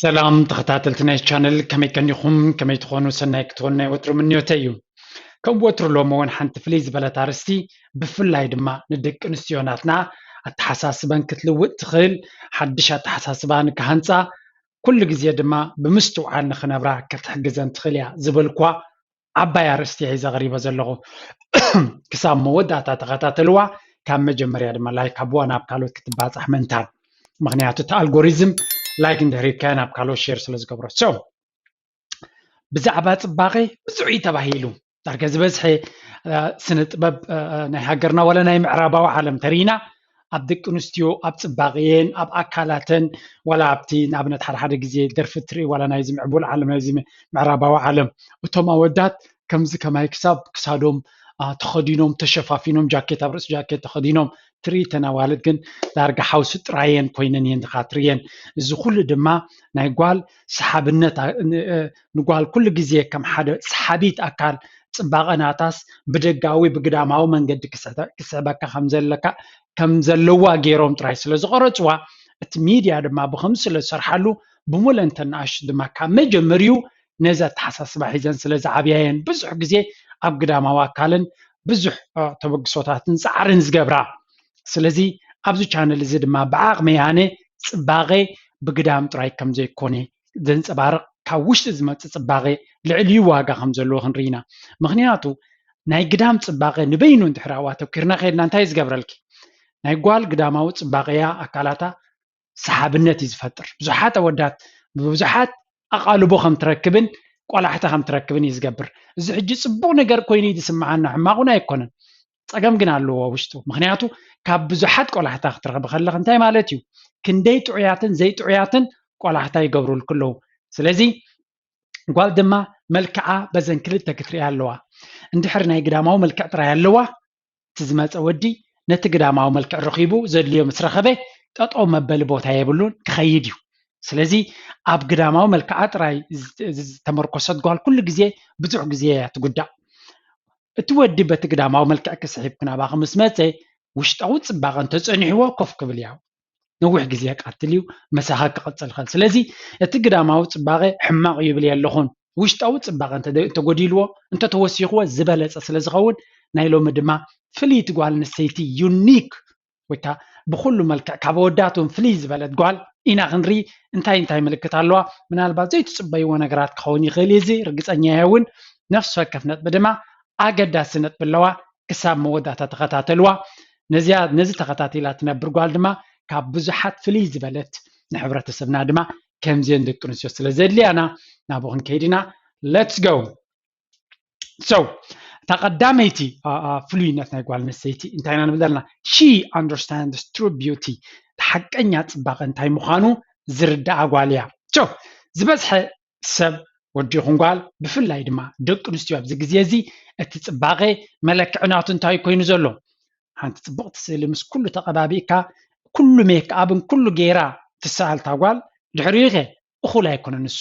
ሰላም ተኸታተልቲ ናይ ቻነል፣ ከመይ ቀኒኹም? ከመይ ትኾኑ? ሰናይ ክትኾኑ ናይ ወትሩ ምንዮተይ እዩ። ከም ወትሩ ሎሚ እውን ሓንቲ ፍልይ ዝበለት ኣርእስቲ፣ ብፍላይ ድማ ንደቂ ኣንስትዮ ናትና ኣተሓሳስበን ክትልውጥ ትኽእል፣ ሓድሽ ኣተሓሳስባ ንክሃንፃ፣ ኩሉ ግዜ ድማ ብምስትውዓል ንክነብራ ክትሕግዘን ትኽእል እያ ዝበልኳ ዓባይ ኣርእስቲ እየ ሒዘ ቀሪበ ዘለኹ። ክሳብ መወዳእታ ተኸታተልዋ፣ ካብ መጀመርያ ድማ ላይክ ሃብዋ ናብ ካልኦት ክትባፃሕ ምእንታን። ምኽንያቱ እቲ ኣልጎሪዝም ላይክ እንድሕር ሂብካዮ ናብ ካልኦት ሼር ስለ ዝገብሮ። So ብዛዕባ ፅባቐ ብዙሕ እዩ ተባሂሉ። ዳርጋ ዝበዝሐ ስነ ጥበብ ናይ ሃገርና ዋላ ናይ ምዕራባዊ ዓለም ተሪኢና ኣብ ደቂ ኣንስትዮ ኣብ ፅባቐየን ኣብ ኣካላተን ዋላ ኣብቲ ንኣብነት ሓደ ሓደ ግዜ ደርፊ ትርኢ ዋላ ናይዚ ምዕቡል ዓለም ናይዚ ምዕራባዊ ዓለም እቶም ኣወዳት ከምዚ ከማይ ክሳብ ክሳዶም ተኸዲኖም ተሸፋፊኖም ጃኬት ኣብ ርእሲ ጃኬት ተኸዲኖም ትርኢ ተን ኣዋልድ ግን ዳርጋ ሓውሲ ጥራየን ኮይነን እየን ድኻ ትርእየን። እዚ ኩሉ ድማ ናይ ጓል ሰሓብነት ንጓል ኩሉ ግዜ ከም ሓደ ሰሓቢት ኣካል ፅባቐ ናታስ ብደጋዊ ብግዳማዊ መንገዲ ክስዕበካ ከምዘለካ ከም ዘለዋ ገይሮም ጥራይ ስለ ዝቐረፅዋ እቲ ሚድያ ድማ ብኸምዚ ስለ ዝሰርሓሉ ብምሉእንተን ንኣሽቱ ድማ ካብ መጀመርዩ ነዚ ኣተሓሳስባ ሒዘን ስለ ዝዓብያየን ብዙሕ ግዜ ኣብ ግዳማዊ ኣካልን ብዙሕ ተበግሶታትን ፃዕርን ዝገብራ። ስለዚ ኣብዚ ቻነል እዚ ድማ ብዓቕመይ ኣነ ፅባቐ ብግዳም ጥራይ ከም ዘይኮነ ዘንፀባርቕ ካብ ውሽጢ ዝመፅእ ፅባቐ ልዕልዩ ዋጋ ከም ዘለዎ ክንርኢ ኢና። ምክንያቱ ናይ ግዳም ፅባቐ ንበይኑ እንድሕር ኣብኡ ኣተኪርና ከድና እንታይ እዩ ዝገብረልኪ? ናይ ጓል ግዳማዊ ፅባቐያ ኣካላታ ሰሓብነት እዩ ዝፈጥር። ብዙሓት ኣወዳት ብብዙሓት ኣቓልቦ ከም ትረክብን ቆላሕታ ከም ትረክብን እዩ ዝገብር። እዚ ሕጂ ፅቡቕ ነገር ኮይኑ እዩ ዝስምዓና፣ ሕማቕ እውን ኣይኮነን። ፀገም ግን ኣለዎ ውሽጡ። ምክንያቱ ካብ ብዙሓት ቆላሕታ ክትረኽቢ ከለኽ እንታይ ማለት እዩ? ክንደይ ጥዑያትን ዘይጥዑያትን ቆላሕታ ይገብሩልኪ ኣለዉ። ስለዚ ጓል ድማ መልክዓ በዘን ክልተ ክትሪኣ ኣለዋ። እንድሕር ናይ ግዳማዊ መልክዕ ጥራይ ኣለዋ፣ እቲ ዝመፀ ወዲ ነቲ ግዳማዊ መልክዕ ረኺቡ ዘድልዮ ምስ ረኸበ ጠጠው መበሊ ቦታ የብሉን፣ ክኸይድ እዩ። ስለዚ ኣብ ግዳማዊ መልክዓ ጥራይ ዝተመርኮሰት ጓል ኩሉ ግዜ ብዙሕ ግዜ እያ ትጉዳእ። እቲ ወዲ በቲ ግዳማዊ መልክዕ ክስሒብ ክናባኺ ምስ መፀ ውሽጣዊ ፅባቐ እንተፀኒሕዎ ኮፍ ክብል እያ። ነዊሕ ግዜ የቃትል እዩ፣ መሳኸ ክቕፅል ይኽእል። ስለዚ እቲ ግዳማዊ ፅባቐ ሕማቕ ይብል የለኹን። ውሽጣዊ ፅባቐ እንተጎዲልዎ እንተተወሲኽዎ ዝበለፀ ስለ ዝኸውን ናይ ሎሚ ድማ ፍልይቲ ጓል ኣንስተይቲ ዩኒክ ወይ ከዓ ብኩሉ መልክዕ ካብ ኣወዳት እውን ፍልይ ዝበለት ጓል ኢና ክንርኢ። እንታይ እንታይ ምልክት ኣለዋ? ምናልባት ዘይትፅበይዎ ነገራት ክኸውን ይኽእል እዩ። እዚ ርግፀኛ እየ እውን። ነፍሲ ወከፍ ነጥቢ ድማ ኣገዳሲ ነጥቢ ኣለዋ። ክሳብ መወዳእታ ተኸታተልዋ። ነዚኣ ነዚ ተኸታቲላ ትነብር ጓል ድማ ካብ ብዙሓት ፍልይ ዝበለት ንሕብረተሰብና ድማ ከምዚአን ደቂ ኣንስትዮ ስለ ዘድልያና ናብኡ ክንከይድ ኢና። Let's go። So እታ ቀዳመይቲ ፍሉይነት ናይ ጓል ኣንስተይቲ እንታይ ኢና ንብል ዘለና? She understands true beauty፣ ሓቀኛ ፅባቐ እንታይ ምዃኑ ዝርዳኣ ጓል እያ። So ዝበዝሐ ሰብ ወዲ ይኹን ጓል ብፍላይ ድማ ደቂ ኣንስትዮ ኣብዚ ግዜ እዚ እቲ ፅባቐ መለክዒ ናቱ እንታይ ኮይኑ ዘሎ ሓንቲ ፅብቕቲ ስእሊ ምስ ኩሉ ተቐባቢእካ ኩሉ ሜክኣብን ኩሉ ገይራ ትሰኣልታ ጓል ድሕሪኡ ከ እኹል ኣይኮነን። ንሱ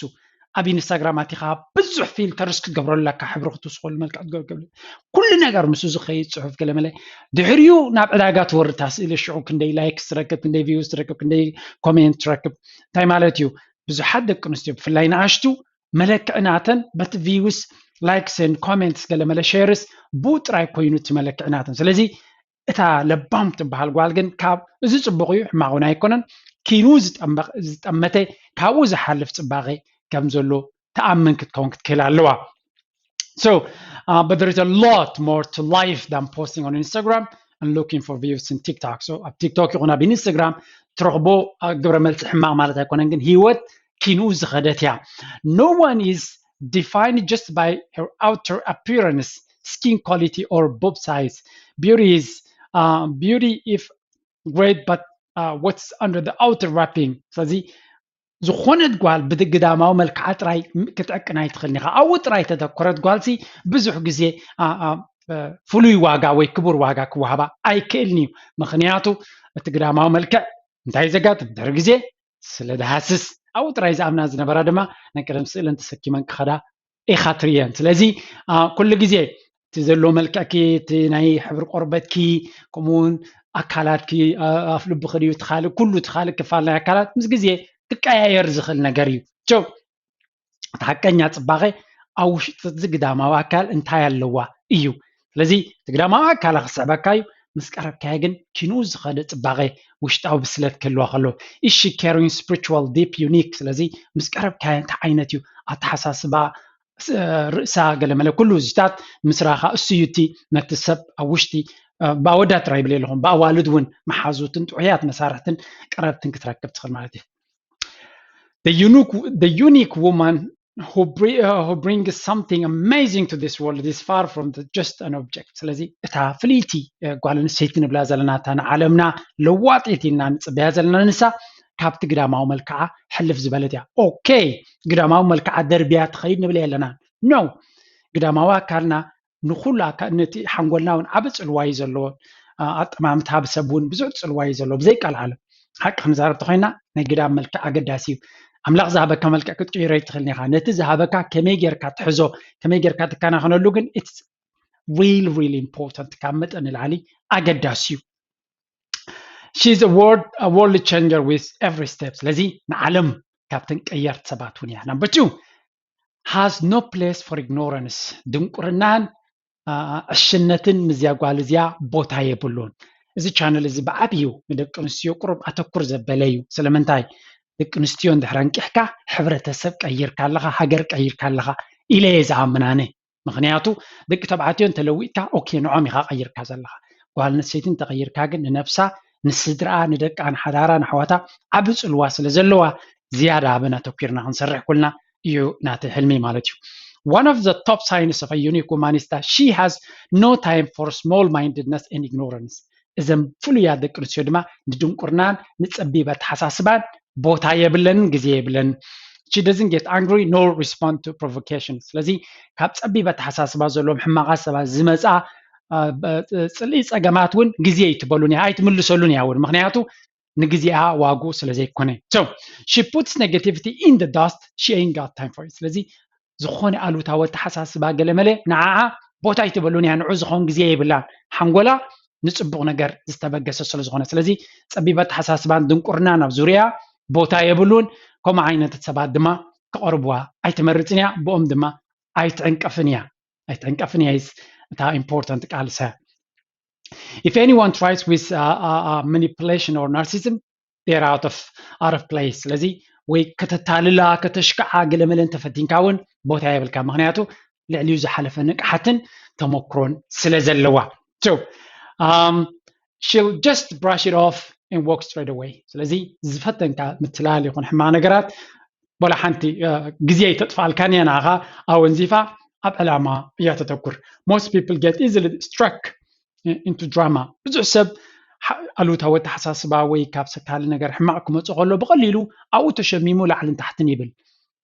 ኣብ ኢንስታግራም ኣቲኻ ብዙሕ ፊልተርስ ክትገብረሉ ኣለካ፣ ሕብሪ ክትውስኸሉ፣ መልክዕ ክትገብረሉ፣ ኩሉ ነገር ምስኡ ዝኸይድ ፅሑፍ ገለመለ ድሕሪኡ ናብ ዕዳጋ ትወርድ እታ ስእሊ። ሽዑ ክንደይ ላይክስ ትረክብ፣ ክንደይ ቪውስ ትረክብ፣ ክንደይ ኮሜንት ትረክብ። እንታይ ማለት እዩ? ብዙሓት ደቂ ኣንስትዮ ብፍላይ ንኣሽቱ መለክዒ ናተን በቲ ቪውስ ላይክስን ኮሜንትስ ገለመለ ሼርስ ብኡ ጥራይ ኮይኑ እቲ መለክዒ ናተን። ስለዚ እታ ለባም ትበሃል ጓል ግን ካብ እዚ ፅቡቕ እዩ ሕማቕ እውን ኣይኮነን። ኪኑ ዝጠመተ ካብኡ ዝሓልፍ ፅባቐ ከም ዘሎ ተኣምን ክትከውን ክትክእል ኣለዋ። So uh, but there is a lot more to life than posting on Instagram and looking for views in TikTok. So ኣብ ቲክቶክ ይኹን ኣብ ኢንስታግራም ትረኽቦ ግብረ መልሲ ሕማቕ ማለት ኣይኮነን፣ ግን ህይወት ኪንኡ ዝኸደት እያ። No one is defined just by her outer appearance, skin quality or boob size. Beauty is uh, beauty if great, but uh, what's under the outer wrapping? ስለዚ ዝኾነት ጓል ብግዳማዊ መልክዓ ጥራይ ክትዕቅን ኣይትኽእልን ኢኻ። ኣብኡ ጥራይ ተተኮረት ጓልሲ ብዙሕ ግዜ ፍሉይ ዋጋ ወይ ክቡር ዋጋ ክወሃባ ኣይክእልን እዩ። ምኽንያቱ እቲ ግዳማዊ መልክዕ እንታይ ዘጋጥም ድሕሪ ግዜ ስለ ዝሃስስ ኣብኡ ጥራይ ዝኣምና ዝነበራ ድማ ናይ ቀደም ስእለን ተሰኪመን ክኸዳ ኢኻ ትርእየን። ስለዚ ኩሉ ግዜ እቲ ዘሎ መልክዕኪ እቲ ናይ ሕብሪ ቆርበትኪ ከምኡውን ኣካላትኪ ኣፍልብኺ ድዩ ትኻልእ ኩሉ ትኻልእ ክፋል ናይ ኣካላት ምስ ግዜ ክቀያየር ዝኽእል ነገር እዩ። ቸው እቲ ሓቀኛ ፅባቐ ኣብ ውሽጢ እዚ ግዳማዊ ኣካል እንታይ ኣለዋ እዩ። ስለዚ እቲ ግዳማዊ ኣካል ክስዕበካ እዩ። ምስ ቀረብካዮ ግን ኪንኡ ዝኸደ ፅባቐ ውሽጣዊ ብስለት ክህልዋ ከሎ። Is she caring, spiritual, deep, unique? ስለዚ ምስ ቀረብካዮ እንታይ ዓይነት እዩ ኣተሓሳስባ፣ ርእሳ፣ ገለመለ ኩሉ እዚታት ምስ ረኣኻ እሱ እዩ እቲ ነቲ ሰብ ኣብ ውሽጢ ብኣወዳት ጥራይ ይብል ኣለኹም ብኣዋልድ እውን መሓዙትን ጥዑያት መሳርሕትን ቀረብትን ክትረክብ ትኽእል ማለት እዩ። The unique, the unique woman who, bri- uh, who brings something amazing to this world is far from the, just an object. ስለዚ እታ ፍልይቲ ጓል ኣንስተይቲ ንብላ ዘለና እታ ንዓለምና ለዋጢት ኢልና ንፅበያ ዘለና ንሳ ካብቲ ግዳማዊ መልክዓ ሕልፍ ዝበለት እያ። ኦኬ፣ ግዳማዊ መልክዓ ደርብያ ትኸይድ ንብል የለና። ኖ፣ ግዳማዊ ኣካልና ንኩሉ ነቲ ሓንጎልና እውን ዓብ ፅልዋ እዩ ዘለዎ። ኣጠማምታ ብሰብ እውን ብዙሕ ፅልዋ እዩ ዘለዎ። ብዘይ ቃል ዓለም ሓቂ ክንዛረብ ተኮይና ናይ ግዳም መልክዕ ኣገዳሲ እዩ። ኣምላኽ ዝሃበካ መልክዕ ክትቅይሮ ይትኽእል ኢኻ። ነቲ ዝሃበካ ከመይ ጌርካ ትሕዞ፣ ከመይ ጌርካ ትከናኸነሉ ግን it's real real important፣ ካብ መጠን ንላዕሊ ኣገዳሲ እዩ። She's a world, a world changer with every step። ስለዚ ንዓለም ካብተን ቀየርቲ ሰባት እውን እያ። Number two, has no place for ignorance። ድንቁርናን ዕሽነትን ምስዚያ ጓል እዚኣ ቦታ የብሉን። እዚ ቻነል እዚ ብዓብዩ ንደቂ ኣንስትዮ ቁሩብ ኣተኩር ዘበለ እዩ። ስለምንታይ? ደቂ ኣንስትዮ እንድሕር ኣንቂሕካ ሕብረተሰብ ቀይርካ ኣለኻ፣ ሃገር ቀይርካ ኣለኻ ኢለ እየ ዝኣምን ኣነ። ምክንያቱ ደቂ ተባዕትዮ እንተለዊጥካ ኦኬ ንዖም ኢኻ ቀይርካ ዘለኻ። ጓል ኣንስተይቲ እንተቀይርካ ግን ንነብሳ፣ ንስድርኣ፣ ንደቃ፣ ንሓዳራ፣ ንኣሕዋታ ዓቢ ጽልዋ ስለ ዘለዋ ዝያዳ ኣበን ኣተኩርና ክንሰርሕ ኩልና እዩ ናተይ ሕልሚ ማለት እዩ። One of the top signs of a unique woman is that she has no time for small mindedness and ignorance። እዘን ፍሉያት ደቂ ኣንስትዮ ድማ ንድንቁርናን ንጸቢብ ኣተሓሳስባን ቦታ የብለንን፣ ግዜ የብለንን። She doesn't get angry nor respond to provocation። ስለዚ ካብ ጸቢብ ኣተሓሳስባ ዘለዎም ሕማቓት ሰባት ዝመጻ ጽልኢ ጸገማት እውን ግዜ ኣይትበሉን እያ፣ ኣይትምልሰሉን እያ እውን። ምክንያቱ ንግዜኣ ዋግኡ ስለ ዘይኮነ። So she puts negativity in the dust, she ain't got time for it። ስለዚ ዝኾነ ኣሉታዊ ኣተሓሳስባ ገለመለ ንዓዓ ቦታ ኣይትበሉን እያ፣ ንዑ ዝኾን ግዜ የብላን። ሓንጎላ ንጽቡቕ ነገር ዝተበገሰ ስለ ዝኾነ። ስለዚ ጸቢብ ኣተሓሳስባን ድንቁርናን ኣብ ዙርያ ቦታ የብሉን። ከምኡ ዓይነት ሰባት ድማ ክቐርብዋ ኣይትመርጽን እያ፣ ብኦም ድማ ኣይትዕንቀፍን እያ። ኣይትዕንቀፍን እያ is እታ ኢምፖርታንት ቃል ሰ If anyone tries with uh, uh, uh, manipulation or narcissism, they're out of, out of place። ስለዚ ወይ ከተታልላ ከተሽክዓ ገለመለ እንተፈቲንካ እውን ቦታ የብልካ። ምክንያቱ ልዕሊኡ ዝሓለፈ ንቅሓትን ተመክሮን ስለ ዘለዋ። So um, she'll just brush it off and walk straight away። ስለዚ ዝፈተንካ ምትላል ይኹን ሕማቕ ነገራት ወላ ሓንቲ ግዜ ኣይተጥፍኣልካን እያ። ንዓኻ ኣወንዚፋ ኣብ ዕላማ እያ ተተኩር። Most people get easily struck into drama። ብዙሕ ሰብ ኣሉታዊ ኣተሓሳስባ ወይ ካብ ሰካሊ ነገር ሕማቕ ክመፁ ከሎ ብቐሊሉ ኣብኡ ተሸሚሙ ላዕልን ታሕትን ይብል።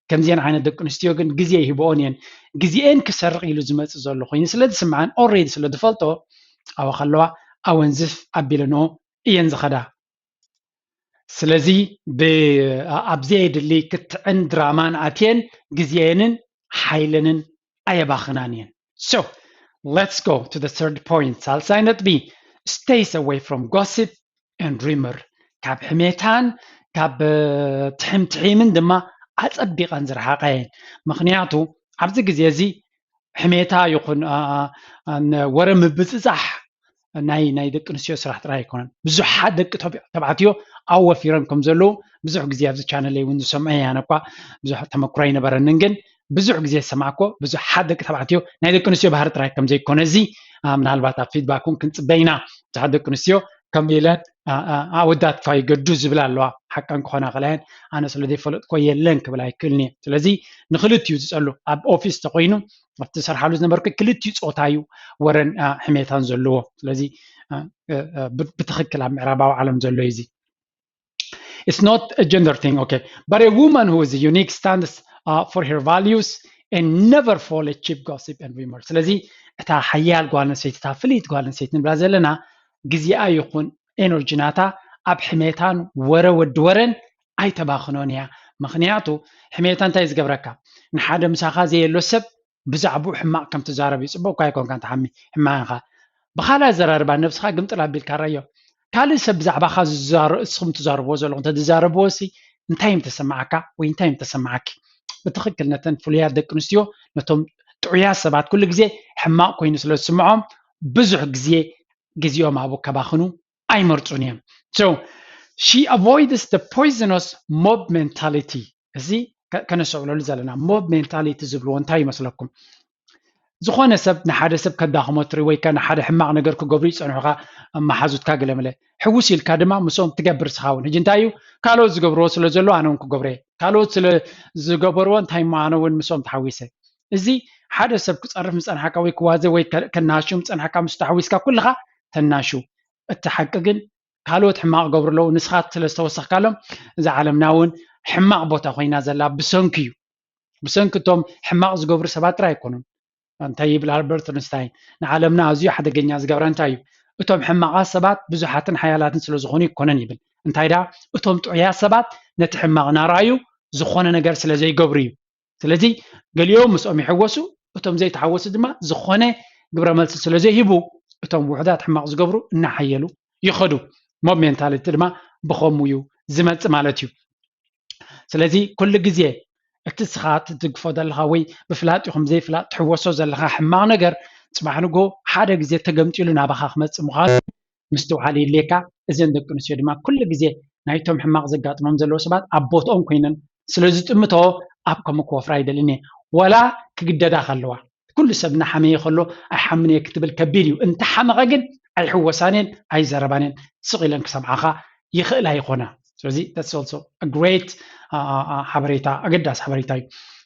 ከምዚአን ዓይነት ደቂ ኣንስትዮ ግን ግዜ ይህብኦን እየን። ግዜኤን ክሰርቕ ኢሉ ዝመፅእ ዘሎ ኮይኑ ስለ ዝስምዐን ኦሬዲ ስለ ዝፈልጦ ኣብኡ ከለዋ ኣወንዝፍ ኣቢለንኦ እየን ዝኸዳ። ስለዚ ኣብ ዘየድሊ ክትዕን ድራማን ኣትየን ግዜኤንን ሓይለንን ኣየባኽናን እየን። So let's go to the third point። ሳልሳይ ነጥቢ፣ stays away from gossip and rumor። ካብ ሕሜታን ካብ ትሕምትሒምን ድማ ኣጸቢቐን ዝረሓቐ እየን። ምክንያቱ ኣብዚ ግዜ እዚ ሕሜታ ይኹን ወረ ምብጽጻሕ ናይ ናይ ደቂ ኣንስትዮ ስራሕ ጥራይ ኣይኮነን። ብዙሓት ደቂ ተባዕትዮ ኣወፊሮም ከም ዘለዉ ብዙሕ ግዜ ኣብዚ ቻነለይ እውን ዝሰምዖ እየ። ኣነ እኳ ብዙሕ ተመክሮ ኣይነበረንን፣ ግን ብዙሕ ግዜ ዝሰማዕኮ ብዙሓት ደቂ ተባዕትዮ ናይ ደቂ ኣንስትዮ ባህሪ ጥራይ ከም ዘይኮነ እዚ ምናልባት ኣብ ፊድባክ እውን ክንጽበ ኢና። ብዙሓት ደቂ ኣንስትዮ ከም ኢለን ኣወዳት ፋይገዱ ዝብል ኣለዋ። ሓቀን ክኾና ከላየን ኣነ ስለ ዘይፈለጥኮ የለን ክብል ኣይክእልን እየ። ስለዚ ንክልቲኡ ዝጸሉ ኣብ ኦፊስ ተኮይኑ ኣብቲ ዝሰርሓሉ ዝነበርኩ ክልቲኡ ጾታ እዩ ወረን ሕሜታን ዘለዎ። ስለዚ ብትኽክል ኣብ ምዕራባዊ ዓለም ዘሎ እዩ እዚ። It's not a gender thing, okay, but a woman who is unique stands uh, for her values and never fall a cheap gossip and rumor። ስለዚ እታ ሓያል ጓል ኣንስተይቲ እታ ፍልይቲ ጓል ኣንስተይቲ ንብላ ዘለና ግዜኣ ይኹን ኤነርጂ ናታ ኣብ ሕሜታን ወረ ወዲ ወረን ኣይተባኽኖን እያ። ምክንያቱ ሕሜታ እንታይ ዝገብረካ? ንሓደ ምሳኻ ዘየሎ ሰብ ብዛዕባኡ ሕማቕ ከም ትዛረብ እዩ። ጽቡቕ እኳ ኣይኮንካ እንተሓሚ ሕማቕ ኢኻ። ብኻልእ ኣዘራርባ ነብስኻ ግምጥል ኣቢልካ ረዮ። ካልእ ሰብ ብዛዕባኻ ዝዛረ እስኹም ትዛረብዎ ዘለኹም እንተ ዝዛረብዎ ሲ እንታይ እዮም ተሰማዓካ ወይ እንታይ እዮም ተሰማዓኪ? ብትኽክል ነተን ፍሉያት ደቂ ኣንስትዮ፣ ነቶም ጥዑያት ሰባት ኩሉ ግዜ ሕማቕ ኮይኑ ስለ ዝስምዖም ብዙሕ ግዜ ግዜኦም ኣብኡ ከባኽኑ ኣይመርጹን እዮም። So she avoids the poisonous mob mentality። እዚ ከነስተውዕለሉ ዘለና mob mentality ዝብልዎ እንታይ ይመስለኩም? ዝኾነ ሰብ ንሓደ ሰብ ከዳኽሞ ትርኢ ወይ ከ ንሓደ ሕማቕ ነገር ክገብሩ ይጸንሑኻ፣ መሓዙትካ ገለመለ ሕውስ ኢልካ ድማ ምስኦም ትገብር ስኻ እውን ሕጂ እንታይ እዩ ካልኦት ዝገብርዎ ስለ ዘሎ ኣነ እውን ክገብሮ እየ፣ ካልኦት ስለ ዝገበርዎ እንታይ እሞ ኣነ እውን ምስኦም ተሓዊሰ። እዚ ሓደ ሰብ ክጸርፍ ምጸንሓካ ወይ ክዋዘ ወይ ከናሹ ምጸንሓካ ምስ ተሓዊስካ ኩልኻ ተናሹ። እቲ ሓቂ ግን ካልኦት ሕማቕ ገብሩ ኣለዉ፣ ንስኻ ስለ ዝተወሰኽካሎም እዛ ዓለምና እውን ሕማቕ ቦታ ኮይና ዘላ ብሰንኪ እዩ። ብሰንኪ እቶም ሕማቕ ዝገብሩ ሰባት ጥራይ ኣይኮኑን። እንታይ ይብል ኣልበርት ኣንስታይን? ንዓለምና ኣዝዩ ሓደገኛ ዝገብራ እንታይ እዩ? እቶም ሕማቓት ሰባት ብዙሓትን ሓያላትን ስለ ዝኾኑ ይኮነን ይብል። እንታይ ደኣ እቶም ጥዑያት ሰባት ነቲ ሕማቕ እናረኣዩ ዝኾነ ነገር ስለ ዘይገብሩ እዩ። ስለዚ ገሊኦም ምስኦም ይሕወሱ፣ እቶም ዘይተሓወሱ ድማ ዝኾነ ግብረ መልሲ ስለ ዘይህቡ እቶም ውሑዳት ሕማቕ ዝገብሩ እናሓየሉ ይኸዱ። ሞብ ሜንታሊቲ ድማ ብኸምኡ እዩ ዝመጽእ ማለት እዩ። ስለዚ ኩሉ ግዜ እቲ ስኻ ትድግፎ ዘለኻ ወይ ብፍላጥ ይኹን ዘይፍላጥ ትሕወሶ ዘለኻ ሕማቕ ነገር ጽባሕ ንጎ ሓደ ግዜ ተገምጢሉ ናባኻ ክመጽእ ምዃኑ ምስትውዓል የድልየካ። እዘን ደቂ ኣንስትዮ ድማ ኩሉ ግዜ ናይቶም ሕማቕ ዘጋጥሞም ዘለዉ ሰባት ኣብ ቦትኦም ኮይነን ስለ ዝጥምቶ ኣብ ከምኡ ክወፍራ ይደልን እየ። ወላ ክግደዳ ከለዋ ኩሉ ሰብ እናሓመየ ከሎ ኣይሓምን እየ ክትብል ከቢድ እዩ። እንተሓመቐ ግን ኣይሕወሳን እየን ኣይዘረባን እየን። ስቕ ኢለን ክሰምዓኻ ይኽእላ ይኾና። ስለዚ that's also a great ሓበሬታ፣ ኣገዳሲ ሓበሬታ እዩ።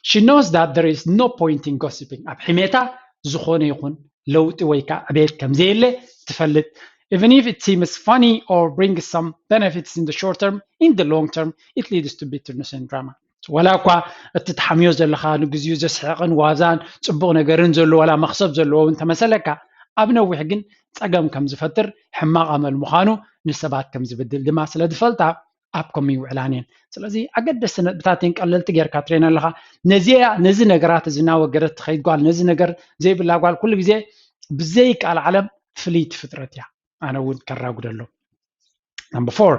She knows that there is no point in gossiping። ኣብ ሕሜታ ዝኾነ ይኹን ለውጢ ወይ ከዓ ዕቤት ከም ዘየለ ትፈልጥ። Even if it seems funny or brings some benefits in the short term, in the long term it leads to bitterness and drama። ወላ እኳ እቲ ትሓምዮ ዘለኻ ንግዚኡ ዘስሕቕን ዋዛን ጽቡቕ ነገርን ዘሎ ዋላ መኽሰብ ዘለዎ እውን ተመሰለካ፣ ኣብ ነዊሕ ግን ጸገም ከም ዝፈጥር ሕማቕ ኣመል ምዃኑ ንሰባት ከም ዝብድል ድማ ስለ ዝፈልጣ ኣብ ከምኡ ይውዕላን እየን። ስለዚ ኣገደስቲ ነጥብታት እየን ቀለልቲ ጌርካ ትርእየን ኣለኻ። ነዚኣ ነዚ ነገራት እዚ እናወገደት ትኸይድ ጓል፣ ነዚ ነገር ዘይብላ ጓል ኩሉ ግዜ ብዘይ ቃል ዓለም ፍልይቲ ፍጥረት እያ። ኣነ እውን ከራጉደሎም። Number four,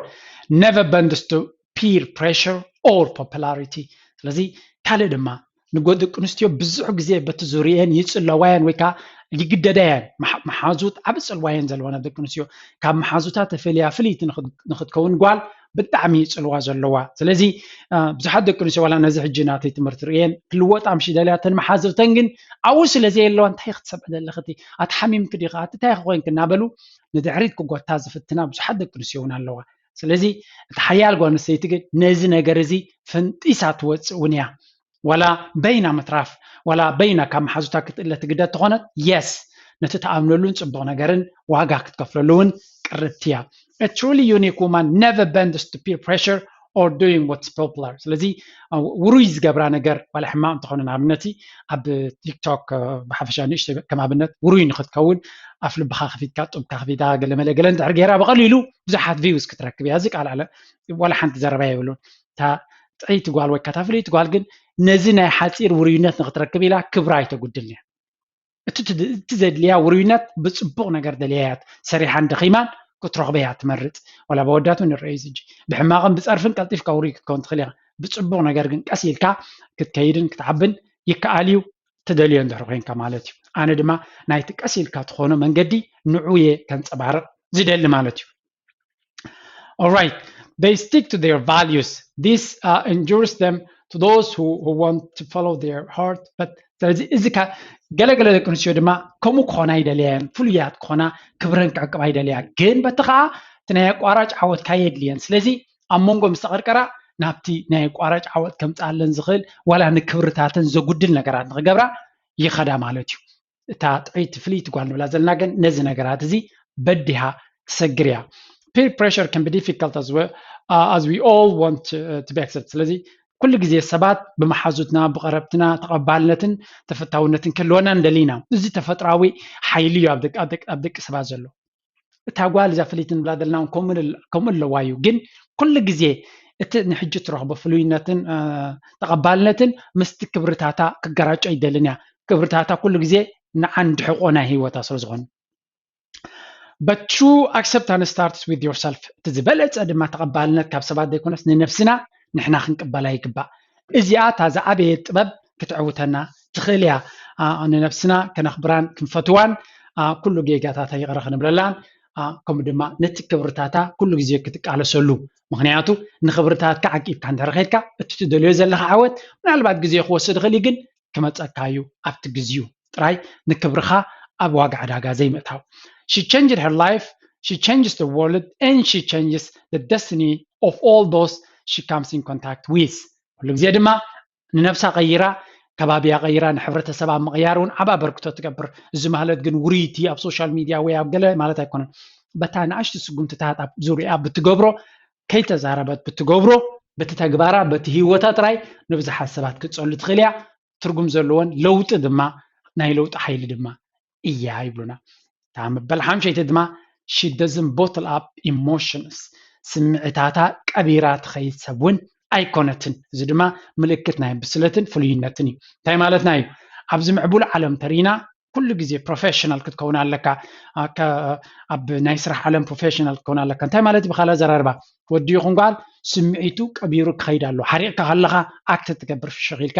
never bends to peer pressure or popularity። ስለዚ ካልእ ድማ ንጎ ደቂ ኣንስትዮ ብዙሕ ግዜ በቲ ዙርየን ይጽለዋየን ወይ ከዓ ይግደዳየን። መሓዙት ዓብ ጽልዋየን ዘለወን ደቂ ኣንስትዮ ካብ መሓዙታ ተፈልያ ፍልይቲ ንክትከውን ጓል ብጣዕሚ እዩ ጽልዋ ዘለዋ። ስለዚ ብዙሓት ደቂ ኣንስትዮ ዋላ ነዚ ሕጂ ናተይ ትምህርቲ ርእየን ክልወጣ ምሽ ደልያ፣ እተን መሓዙተን ግን ኣብኡ ስለ ዘየለዋ እንታይ ክትሰምዒ ዘለኺ፣ ኣቲ ሓሚምኪ ዲኻ፣ ኣቲ እንታይ ኮይንኪ እናበሉ ንድሕሪት ክጎታ ዝፍትና ብዙሓት ደቂ ኣንስትዮ እውን ኣለዋ። ስለዚ እቲ ሓያል ጓል ኣንስተይቲ ግን ነዚ ነገር እዚ ፈንጢሳ ትወፅእ እውን እያ። ዋላ በይና ምትራፍ ዋላ በይና ካብ መሓዙታ ክትእለ ትግደድ ተኾነት፣ የስ፣ ነቲ ትኣምነሉን ፅቡቕ ነገርን ዋጋ ክትከፍለሉ እውን ቅርብቲ እያ። A truly unique woman never bends to peer pressure or doing what's popular። ስለዚ ውሩይ ዝገብራ ነገር ዋላ ሕማቕ እንተኾነ ንኣብነት ኣብ ቲክቶክ ብሓፈሻ ንእሽተይ ከም ኣብነት ውሩይ ንክትከውን ኣፍ ልብኻ ከፊትካ ጡብካ ከፊታ ገለመለ ገለ እንድሕር ገይራ ብቐሊሉ ብዙሓት ቪውስ ክትረክብ እያ። እዚ ቃል ኣለ ዋላ ሓንቲ ዘረባ የብሉን። እታ ጥዕይቲ ጓል ወይ ከታ ፍልይቲ ጓል ግን ነዚ ናይ ሓፂር ውሩይነት ንክትረክብ ኢላ ክብራ ኣይተጉድልን እያ። እቲ ዘድልያ ውሩይነት ብፅቡቕ ነገር ደልያ እያ። ሰሪሓን ደኺማን ክትረኽቦ እያ ትመርፅ። ዋላ በወዳቱ ንረአዩ ዝጂ ብሕማቕን ብፀርፍን ቀልጢፍካ ውሩይ ክትከውን ትኽእል ኢኻ። ብፅቡቕ ነገር ግን ቀስ ኢልካ ክትከይድን ክትዓብን ይከኣል እዩ። ትደልዮ እንድሕር ኮይንካ ማለት እዩ። ኣነ ድማ ናይቲ ቀስ ኢልካ ትኾኖ መንገዲ ንዑ እየ ከንፀባርቕ ዝደሊ ማለት እዩ። All right, they stick to their values. This uh, endures them to those who, who want to follow their heart. But ስለዚ እዚ ገለገለ ደቂ ኣንስትዮ ድማ ከምኡ ክኾና ይደልያን ፍሉያት ክኾና ክብረን ክዕቅባ ይደልያ። ግን በቲ ከዓ እቲ ናይ ኣቋራጭ ዓወት ካየድልየን። ስለዚ ኣብ መንጎ ምስ ተቐርቀራ ናብቲ ናይ ኣቋራጭ ዓወት ከምፅኣለን ዝኽእል ዋላ ንክብርታተን ዘጉድል ነገራት ንክገብራ ይኸዳ ማለት እዩ። እታ ጥዕይቲ ፍልይቲ ጓል ንብላ ዘለና ግን ነዚ ነገራት እዚ በዲሃ ትሰግር እያ። Peer pressure can be difficult as well, uh, as we all want to, uh, to be accepted. ስለዚ ኩሉ ግዜ ሰባት ብመሓዙትና ብቐረብትና ተቐባልነትን ተፈታውነትን ክህልወና እንደሊና። እዚ ተፈጥራዊ ሓይሊ እዩ ኣብ ደቂ ሰባት ዘሎ። እታ ጓል እዛ ፍልይቲ ንብላ ዘለና ከምኡ ኣለዋ እዩ። ግን ኩሉ ግዜ እቲ ንሕጂ ትረኽቦ ፍሉይነትን ተቐባልነትን ምስቲ ክብርታታ ክገራጮ ይደልን እያ። ክብርታታ ኩሉ ግዜ ንዓን ድሕቆ ናይ ህይወታ ስለ ዝኾኑ። But true acceptance starts with yourself። እቲ ዝበለፀ ድማ ተቐባልነት ካብ ሰባት ዘይኮነስ ንነፍስና ንሕና ክንቅበላ ይግባእ። እዚኣ እታ ዝዓበየ ጥበብ ክትዕውተና ትኽእል እያ። ንነብስና ከነኽብራን ክንፈትዋን፣ ኩሉ ጌጋታታ ይቕረ ክንብለላን፣ ከምኡ ድማ ነቲ ክብርታታ ኩሉ ግዜ ክትቃለሰሉ። ምኽንያቱ ንኽብርታትካ ዓቂብካ እንድሕር ኸድካ፣ እቲ ትደልዮ ዘለኻ ዓወት ምናልባት ግዜ ክወስድ ይኽእል እዩ፣ ግን ክመፀካ እዩ ኣብቲ ግዜኡ። ጥራይ ንክብርኻ ኣብ ዋጋ ዕዳጋ ዘይምእታው። She changed her life, she changes the world, and she changes the destiny of all those she comes in contact with. ኩሉ ግዜ ድማ ንነብሳ ቀይራ፣ ከባቢያ ቀይራ፣ ንሕብረተሰብ ኣብ ምቕያር እውን ዓብ ኣበርክቶ ትገብር። እዚ ማለት ግን ውርይቲ ኣብ ሶሻል ሚድያ ወይ ኣብ ገለ ማለት ኣይኮነን። በታ ንኣሽቱ ስጉምትታት ኣብ ዙሪያ ብትገብሮ፣ ከይተዛረበት ብትገብሮ፣ በቲ ተግባራ፣ በቲ ህይወታ ጥራይ ንብዙሓት ሰባት ክትጸሉ ትኽእል እያ። ትርጉም ዘለዎን ለውጢ ድማ ናይ ለውጢ ሓይሊ ድማ እያ ይብሉና። እታ መበል ሓምሸይቲ ድማ she doesn't bottle up emotions፣ ስምዒታታ ቀቢራ ትኸይድ ሰብ እውን ኣይኮነትን። እዚ ድማ ምልክት ናይ ብስለትን ፍሉይነትን እዩ። እንታይ ማለትና እዩ? ኣብዚ ምዕቡል ዓለም ተሪና ኩሉ ግዜ ፕሮፌሽናል ክትከውን ኣለካ። ኣብ ናይ ስራሕ ዓለም ፕሮፌሽናል ክትከውን ኣለካ። እንታይ ማለት እዩ? ብካልእ ኣዘራርባ ወዲ ይኹን ጓል ስምዒቱ ቀቢሩ ክኸይድ ኣሎ። ሓሪቕካ ከለኻ ኣክት ትገብር፣ ፍሽኽ ኢልካ፣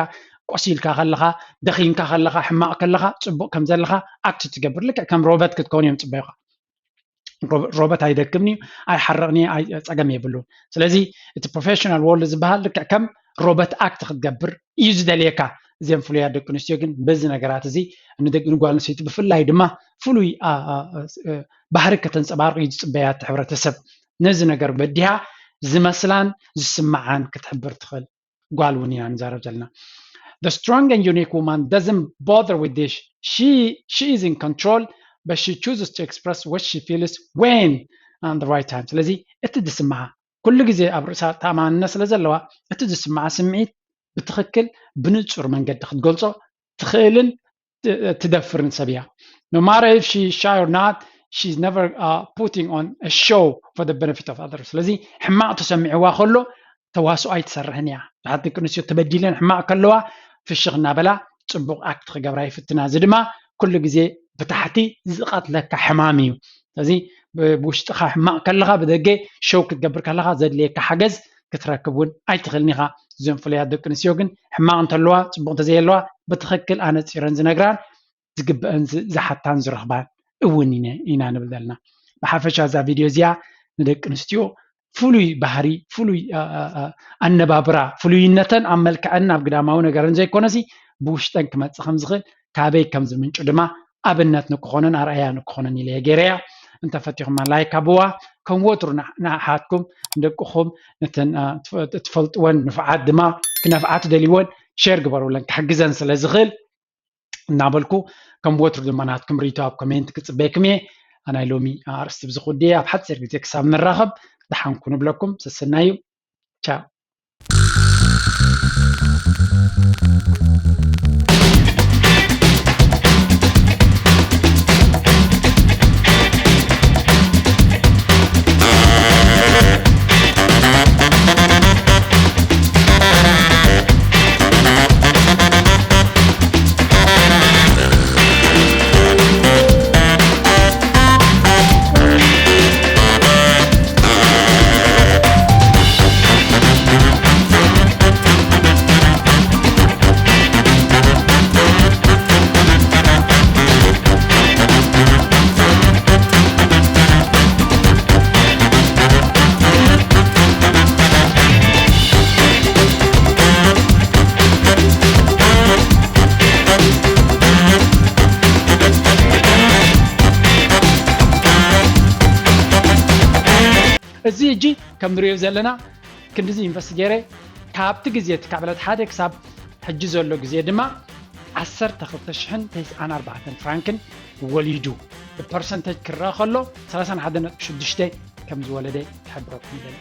ቆሲልካ ከለኻ፣ ደኺምካ ከለኻ፣ ሕማቕ ከለኻ፣ ፅቡቕ ከም ዘለኻ ኣክት ትገብር። ልክዕ ከም ሮበት ክትከውን እዮም ፅበዩኻ። ሮበት ኣይደክምን እዩ፣ ኣይሓርቕን እዩ፣ ጸገም የብሉን። ስለዚ እቲ ፕሮፌሽናል ወርልድ ዝበሃል ልክዕ ከም ሮበት ኣክት ክትገብር እዩ ዝደልየካ። እዚም ፍሉያት ደቂ ኣንስትዮ ግን በዚ ነገራት እዚ ንጓል ኣንስተይቲ ብፍላይ ድማ ፍሉይ ባህሪ ከተንፀባርቕ እዩ ዝፅበያ እቲ ሕብረተሰብ። ነዚ ነገር በዲሃ ዝመስላን ዝስምዓን ክትሕብር ትኽእል ጓል እውን ኢና ንዛረብ ዘለና። The strong and unique woman doesn't bother with this. She she is in control, but she chooses to express what she feels when and the right time. ስለዚ እቲ ዝስምዓ ኩሉ ግዜ ኣብ ርእሳ ተኣማንነት ስለ ዘለዋ እቲ ዝስምዓ ስምዒት ብትኽክል ብንጹር መንገዲ ክትገልጾ ትኽእልን ትደፍርን ሰብ እያ። No matter if she is shy or not, she's never uh, putting on a show for the benefit of others. ስለዚ ሕማቕ ተሰሚዕዋ ከሎ ተዋስኦ ኣይትሰርሕን እያ። ብዙሓት ደቂ ኣንስትዮ ተበዲለን ሕማቕ ከለዋ ፍሽኽ እናበላ ጽቡቕ ኣክት ክገብራ ይፍትና። እዚ ድማ ኩሉ ግዜ ብታሕቲ ዝቐትለካ ሕማም እዩ። ስለዚ ብውሽጥኻ ሕማቕ ከለኻ ብደገ ሸው ክትገብር ከለኻ ዘድልየካ ሓገዝ ክትረክብ እውን ኣይትኽእልን ኢኻ። እዞም ፍሉያት ደቂ ኣንስትዮ ግን ሕማቕ እንተለዋ፣ ጽቡቕ እንተዘየለዋ ብትኽክል ኣነጺረን ዝነግራን ዝግበአን ዝሓታን ዝረኽባን እውን ኢና ንብል ዘለና። ብሓፈሻ እዛ ቪድዮ እዚኣ ንደቂ ኣንስትዮ ፍሉይ ባህሪ፣ ፍሉይ ኣነባብራ፣ ፍሉይነተን ኣብ መልክዐን ኣብ ግዳማዊ ነገረን ዘይኮነሲ ብውሽጠን ክመፅእ ከም ዝኽእል ካበይ ከም ዝምንጩ ድማ ኣብነት ንክኾነን ኣርኣያ ንክኾነን ኢለ እየ ገይረያ። እንተፈቲኹማ ላይክ ኣብዋ። ከም ወትሩ ንኣሓትኩም ንደቅኹም ነተን ትፈልጥወን ንፉዓት ድማ ክነፍዓ ትደልይወን ሼር ግበሩለን ክሕግዘን ስለ ዝኽእል እናበልኩ ከም ወትሩ ድማ ናትኩም ርእይቶ ኣብ ኮሜንት ክፅበየኩም እየ። ናይ ሎሚ ኣርእስቲ ብዝኹ ድየ ኣብ ሓፂር ግዜ ክሳብ ንራኸብ ደሓንኩ ንብለኩም ሰሰናዩ ቻው። እዚ ሕጂ ከም ንሪኦ ዘለና ክንድዚ ኢንቨስት ገይረ ካብቲ ግዜ እቲ ካብ ዕለት ሓደ ክሳብ ሕጂ ዘሎ ግዜ ድማ ዓሰርተ ክልተ ሽሕን ተስዓን ኣርባዕተን ፍራንክን ወሊዱ ብፐርሰንተጅ ክረአ ከሎ ሰላሳን ሓደን ነጥቢ ሽዱሽተ ከም ዝወለደ ክሕብረኩም ይደሊ።